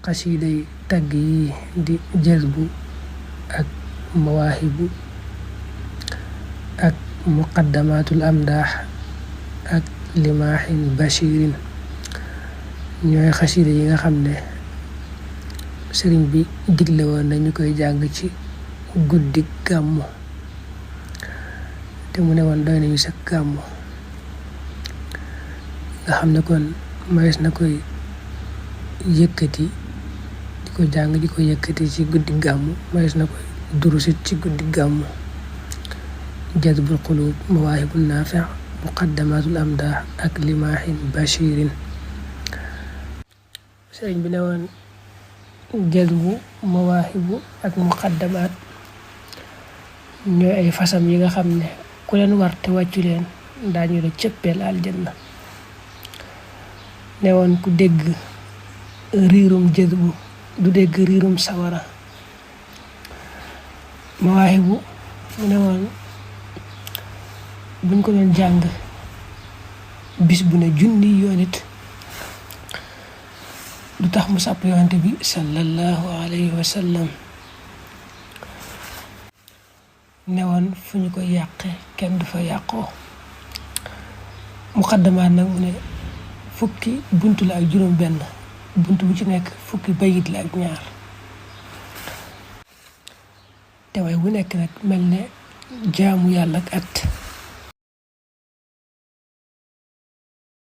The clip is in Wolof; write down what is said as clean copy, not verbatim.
xasiiday tagg yi di jazbu ak mawaahibu ak muqaddamatul amdaax ak limaahin bashirin ñooy xasiida yi nga xam ne sëriñ bi digle woon nañu koy jàng ci guddi gàmmu te mu ne woon doy nañu sa gàmmu nga xam ne kon mayees na koy yëkkati di ko jàng di ko yëkkati ci guddi gàmmu mayees na koy durusit ci guddi gàmmu jazbul qulub mawaahibun naafi' muqaddamatul amdaax ak limaahin bashirin sëriñ bi ne woon jazbu mawaahibu ak muqaddamaat ñooy ay fasam yi nga xam ne ku leen war te wàccu leen daañu la cëppeel aljanna ne woon ku dégg riirum jazbu du dégg riirum sawara mawaahibu mu ne woon buñ ko doon jàng bis bu ne junni yoon it du tax mu sàpp yonante bi sallallahu alayhi wa sallam ne woon fu ñu ko yàqe kenn du fa yàqoo muqaddamaat nag mu ne fukki bunt la ak juróom benn bunt bu ci nekk fukki bayit la ak ñaar te way bu nekk nag mel ne jaamu yàlla ak at